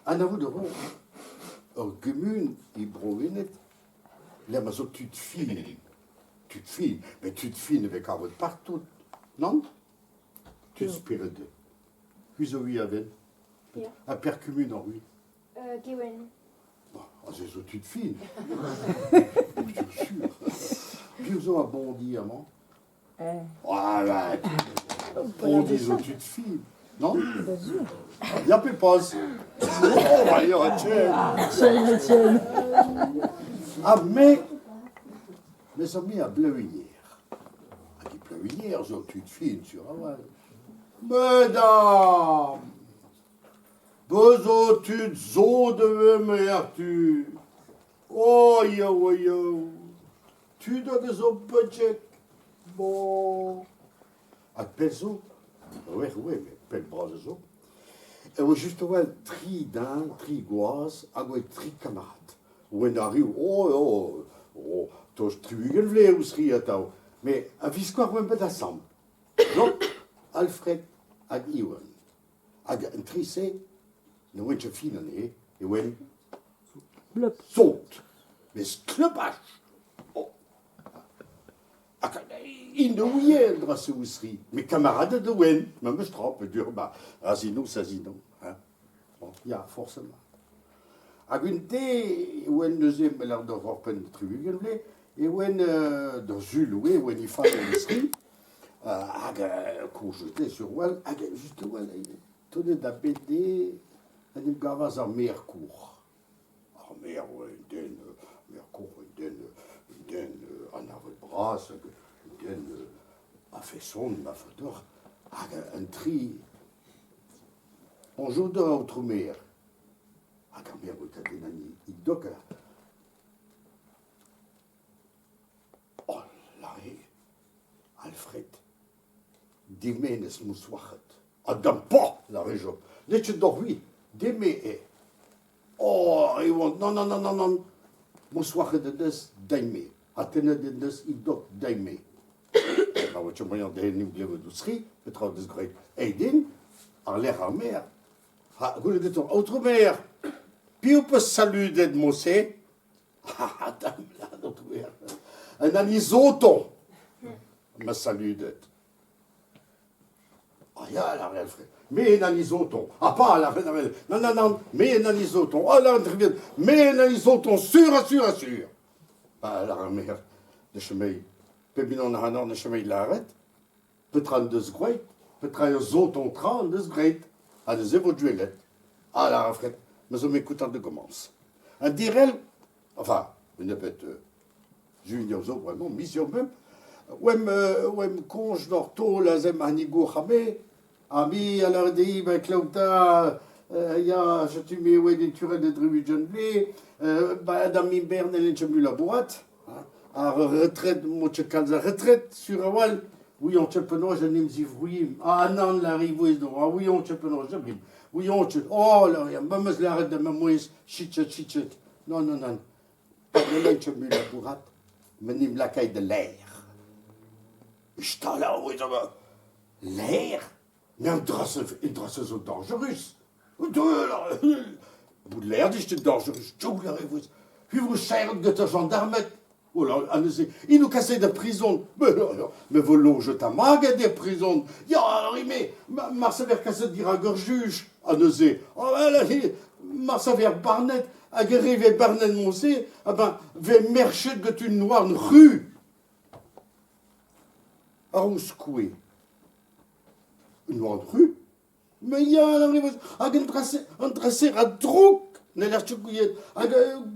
Anavout a ran ur gumun e Bro-Wened lec'h ma zo tud fin. Tud fin, met tud fin e vez kavet partout, nann? Tud spered. C'hwi zo ui a-benn? Ya. Ha per kumun oc'h ui? Gewen. Aze zo tud fin. Sûr. Piv zo a Bondi amañ? Voilà. Bondi zo tud fin, non? Ya pe pas? Oh, bah, ya, tiens. Tiens. Ah, mais, me zo me a Bleuwigner. Hag e Bleuwigner zo tud fin, sur a-walc'h. Mesdames, Bez zo tud zo da Arthur. Oh, yaou, yaou. Tud hag a zo budget. Bon. Hag pell zo? Oe, oe, met pell bras a zo. E oa just a-walc'h tri den, tri gwaz hag oa tri kamarad. Oant arriv, oh, oh, oh, tost 60 vloaz ouzh tri atav. Met a-viskoazh oamp bet asambl. Job, Alfred hag Iwan. Hag an tri-se ne oant ket fin anezhe, e oant sot, met sklapaj. Oh. Hag int a ouie an dra-se ouzh ri, met kamaraded a oant, memes tra, peogwir ba Azinoù, Azinoù, hein. Bon, ya, forcément. Hag un deiz e oant neuze, me lâr deoc'h oc'hpenn 60 vloaz, e oant d'ur sul oe, e oant e fall ouzh ri, Hag koñjet sur well, hag just a-walc'h tonet da bede en em gavas ar maer kozh. Ar maer oa un den, maer kozh, un den, un den anavet bras hag un den a-feson, ma faot deoc'h. Hag an tri Bonjour deoc'h, aotrou maer. Hag ar maer oa den an e dok. Oh, lâre Alfred, dimenez mousc'hoarc'het. Ha dam pa, lâre Job, n'eo ket deoc'h-c'hwi, deme eo. Oh, e oan, nann, nann, nann, nann, mousc'hoarc'het en deus din-me, ha tennet en deus e dok din-me. Ma oa ket moaien dezhe en em glevet ouzh-tri, petra o deus graet? Aet int, àr-lerc'h ar maer. Ha goulennet gantañ, Aotrou maer, piv 'peus saludet mod-se? Un anizoton ma saludet. Ah ya, lâre Alfred, me un anizoton. Ah pas, lâre non, non, non, me un anizoton. Ah, lâre me un anizoton, sûr, ha sûr, ha sûr. Bah, lâre ar maer, ne chomei, pep unan ac'hanoc'h ne chomei lâret. Petra en deus graet? Petra eo zoton tra en deus graet? Ha neuze e vo gwelet. Ah, lâre Alfred, me zo m'écoutant de commence. Un direll, enfin, un nebeud junior zo bremañ, mizioù mem, oemp oemp koñj d'hor taol aze ma hini gourc'hame, ha me a lâre dezhi, ben klaout ya, setu me oe den turet de dri-ugent vloaz, ba da min-ber n'hellen ket mui labourat. Ar retred, 'mo ket kalz a retred, sur a-walc'h. Ouion ket penaos en em zivrouilhimp. Ah nann, lâre ivez, ah ouion ket penaos rim. Ouion ket, oh lâre, ma 'meus lâret da ma mouezh, chichet, chichet. Non, non, non. Pa n'hellen ket mui labourat, m'en em lakay da laer. Stalañ a Laer? Mais un dra-se un dra-se zo dañjerus. Bout laer dit ket dañjerus. Tchou, lâre vouezh. Hu vo serret get ar jandarmed. Oh là, ha neuze, int o kaset da prison. Me vo lojet ha maget er prison. Ya, me, marse ver kaset dirak ur juj. Ha neuze, oh, marse ver barnet, hag e re ve barnet mod-se, ah ben, ve merchet get un houarn ru. Ar skoue. Un oan ru? Me ya, hag an dra-se, an dra-se ra drouk n'heller ket gouiet. Hag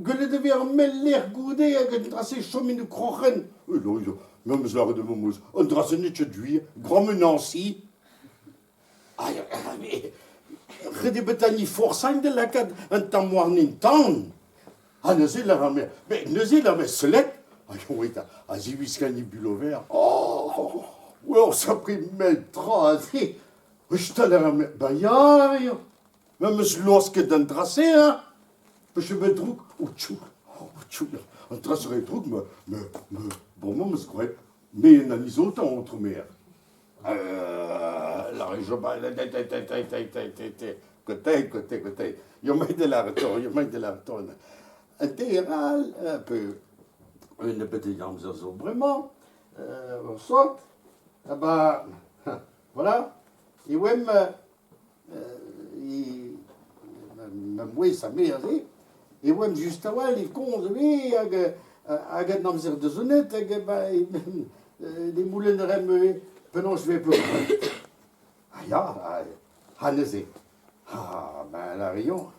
gwelet e vez ar mell lec'h goude hag an dra-se chom en kroc'hen. Me 'm eus lâret ma mouz, an dra-se n'eo ket gwir, grand menañsi. Ret eo bet ani forsañ da lakaat un tamm warnin tan. Ha neuze 'lavar me, met neuze 'lavar sellet, hag oa a ziwiskañ e bulover. Oh, ur sapre mell tra aze. Stal a ra me, ba ya, ya. Me 'm eus laosket an dra-se, hein. Peus ket bet droug? O tchou, o tchou, an dra-se 'rae droug, me, me, me, bremañ 'm eus graet. Me en anizotañ, aotrou maer. La région, Gotei, gotei, gotei. Yo mai de la retour, yo mai de la retour. Un teral, un peu, un petit amzer zo bremañ, ur sort, ah bah, voilà, e oemp ma mouezh ha me aze, e oemp just a-walc'h e komz ivez hag hag an amzer da zonet hag ba ne moulenn a raemp ivez penaos e vez peurc'hraet. Ah ya, ha neuze, ah ben la rayon,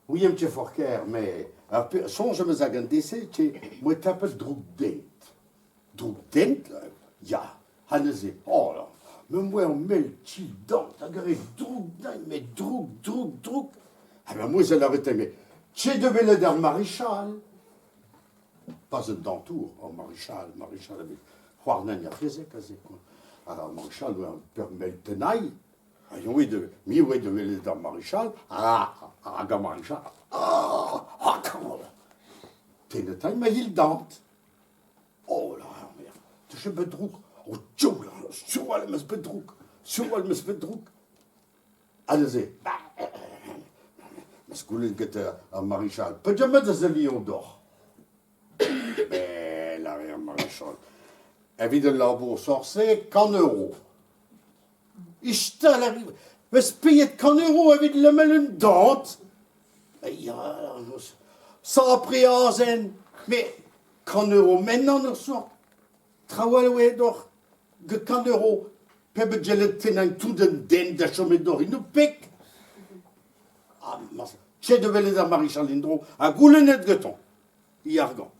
ouiemp ket forzh ker, met ar soñj am eus hag an dese ke 'moa tapet droug-dent. Droug-dent, ya, ha neuze, oh là, me 'm boa ur mell ti-dant hag a rae droug-dent, met droug, droug, droug. Ha ma mouezh a lâre din, met ket da welet ar marichal. Pas un dantour, ar marichal, marichal a vez c'hoarnañ ar c'hezeg aze quoi. Ar marichal oa ur mell tenailh. Ha eñ oa da, me oa da welet ar marichal, hag ar marichal, ah, ah, tennet ma il-dant. Oh là, merde, te bet drouk. Oh, tchou, sur meus bet drouk. Sur meus bet drouk. Ha neuze, meus goulennet get ar marichal, peogwir da zelion doc'h. Ben, lâre ar marichal, evit ul labour sort-se, 100 euro. Istal a meus paeet 100 euro evit lemel un dant. Ya, sapre azen, met 100 euro mennan ur sort. Traoù all oa deoc'h get 100 euro. Pebet gellet tennañ tout un den da chom edoc'h en ho peg. Ah, sed da welet ar marichal en-dro ha goulennet gantañ e argant.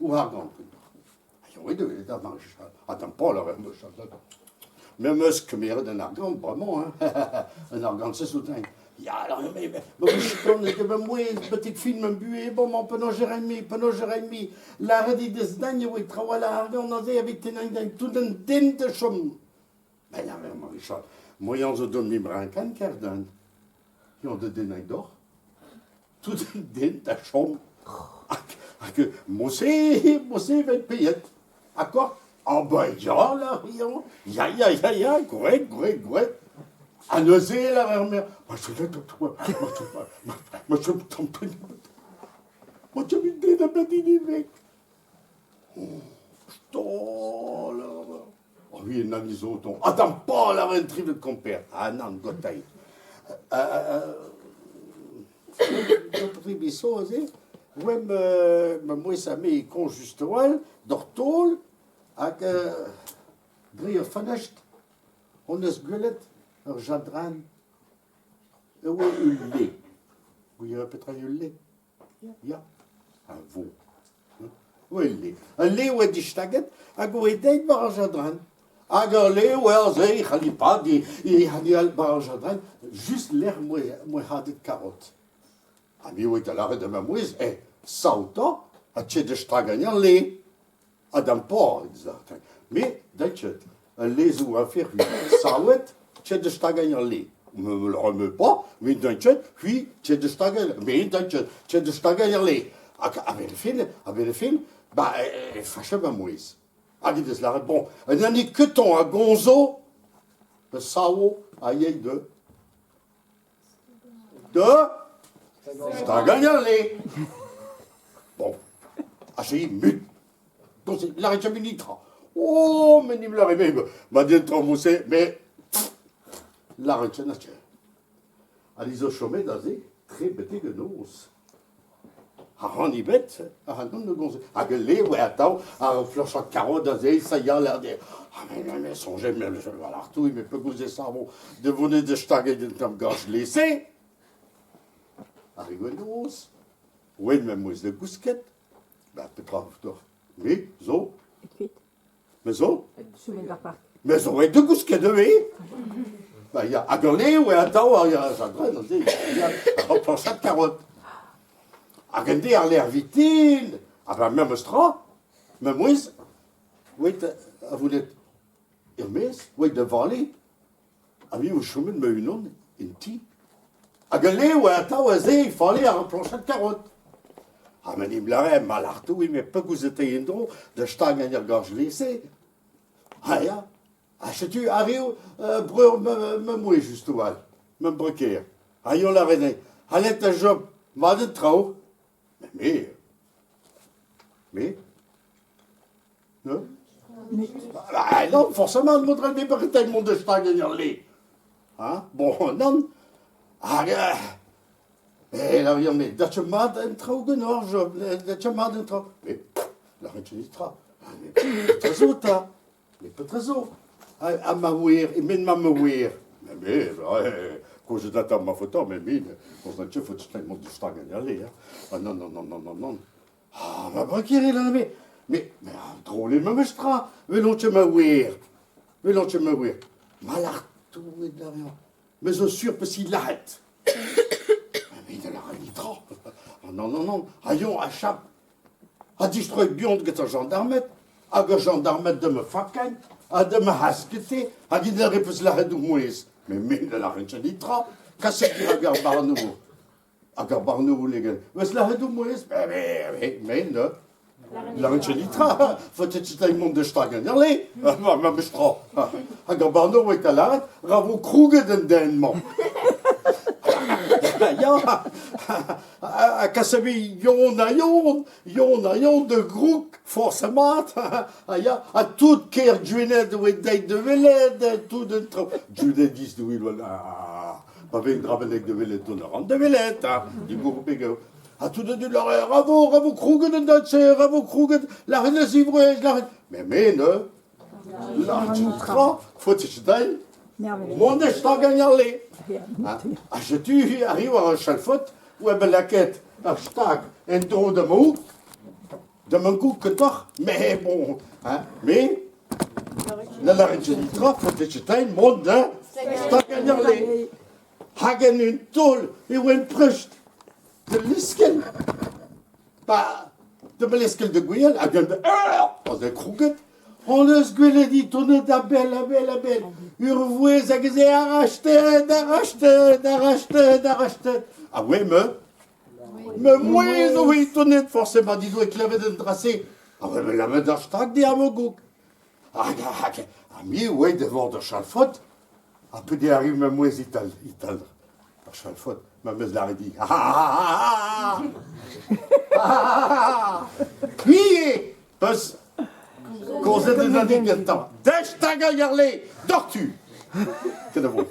O argant kentoc'h. Ha ya, da welet ar marichal. Ha tamm pal ar marichal. Me 'm eus kemeret an argant bremañ, hein. An argant-se zo din. Ya, alors, mais, mais, mais, ket ma mouezh betek fin ma buhez, bon, penaos je ray-me, penaos je ray-me. Lâret he deus din e oa trawalc'h argant aze evit tennañ din tout an den da chom. Ben, ar marichal, moian zo dont mimp rinkan kerdin. Eo da dennañ doc'h. Tout an den da chom. Hag mod-se, mod-se e vez paeet. Akord? Ah ben ya, lâr Yann. Ya, ya, ya, ya, gwraet, gwraet, gwraet. Ha neuze, lâr ar maer, ma chom tamm ma chom den a-benn hini veg. Oh, Oh oui, nann izoton. Ah, tamm pal a ren trivet komper. Ah nann, gotai. Tribiso aze, oemp ma mouezh ha me e koñj just a-walc'h, doc'h taol, hag dre ur fenestr hon eus gwelet ur jadran e oa ul le. Gouiet petra eo ul le? Ya, a vo. Ul le. Ul le oa distaget hag oa deuet war ar jardrin. Hag ul le oa aze, e c'halli pas, e c'halli all war ar jardrin, just lec'h m'oa hadet karot. Ha me oa da lâret da ma mouezh, eh, saotañ ha tchet da stagañ al le. Ha d'am paotr, exact. Me, dait ul le zo afer, savet, tchet da stagañ al le. Me me le remets pas, mais dait c'hwi, tchet da stagañ, me dait tchet da stagañ al le. Hag a-benn ar fin, a-benn ar fin, ba e facha ma mouezh. Hag he deus lâret, bon, un hini ketañ a gomzo, da savo a yey de De stagañ al le. Bon, ha se mut. Donc, lâret jamais nitra. Oh, mais ni me lâret me, ma dit un mousse, mais lâret na Ha ni zo chomet aze tre betek an noz. Ar rann ebet ac'hanon ne gomze. Hag ul le oa atav ar flañchañ karot aze, ça ya là. Ah mais, mais, mais soñjet, mais voilà, tout, mais pegoulz e savo de vonet da staget un tamm gaz lese. Ar noz, oen ma mouezh da gousket, ba petra doc'h Me zo Kuit. Me zo Soumet ar park. Me zo aet da gousket ivez. Ba ya, hag ur le oa atav ar ya, jardrin aze, ya, ur plañchad karot. Hag un deiz ar-lerc'h vitin, ha ba memes tra, ma mouezh, oet a vonet er-maez, oet da vale, ha me o chomet ma-unan en ti. Hag al le oa atav aze e falle ar plañchad karot. Ha ma n'em lâre malartoù eme pegoulz e teuy en-dro da stagañ ar gorz-lese. Ha ya, ha setu arri eo breur ma mouezh just a-walc'h. Ma breker. Ha yon lâret dezhi, Halet da Job, mat an traoù? Me Me Ne Ah non, forcément, modrel me bretel mont da stag en ur le. Hein? Bon, nann. Hag eh, la viande, da mat en traoù ganeoc'h, Job, da mat en traoù. Mais, lâret ket tra. Petra zo 'ta? Met petra zo? Ha ma wir, e-men ma ma wir. Me, kozet atav ma foto, met me, koz ket fot stag mont stag en alle, hein. Ah non, non, non, non, non, non. Ah, ma breker eo me. Mais, mais drôle eo memes tra, welont ket ma wir. Welont ket ma wir. Malartoù eo da Me zo sur peus hi lâret. Mais da lâret netra. Ah non, non, non. Ha yoñ achap. Ha distroet buan get ar jañdarmed, hag ar jañdarmed da ma fakañ, ha da ma c'has gete, hag int a repas lâret o mouezh. Met me ne lâren ket netra, kaset dirak ar barnour. Hag ar barnour leget. Meus lâret o mouezh? Me, me, ne. Lâret ket netra, faotet ket mont da stagañ le, ma memes tra. Hag ar barnour oa da lâret, ra vo krouget an den-mañ. Ya, Ha kas a vez yon ha yon, yon ha yon da groug, forzh mat, ha ya, ha tout kêr Gwened oe deit da welet, tout an traoù. Gwenediz da welet, pa vez un dra bennak da welet, dont a ran da welet, ha, digour-beg eo. Ha tout an dud lâre, ra vo, ra vo krouget an dud-se, ra vo krouget, lâret a zivrouezh, lâret... Mais me, ne, lâret tra, faot dezhi, mont da stagañ al le. Ha setu arriv ar chalfot oa bet lakaet ar stag en-dro da ma houg, da ma goug kentoc'h, mais bon, hein, mais ne lâret ket netra, faot ket mont da stagañ al le. Hag en un taol e oan prest da leskel Ba, da leskel da gouel hag un az eo krouget hon eus gwelet he tonet a-bell, a-bell, a-bell. Ur vouezh hag ez eo arrachtet, arrachtet, arrachtet, arrachtet. Ha ouais, me, me mouezh o he tonet forcément dit doe klevet an dra-se. Ha ouais, me lamet ar stag di ar goug. Hag, hag, ha me oa devant ur chalfot, ha pe arriv ma mouezh e-tal, e-tal ar chalfot, ma 'meus lâret dit. Ah, ah, ah, Hi eo peus komzet eus an din gentañ. Dech tagañ ar le, doc'htu! Kenavo.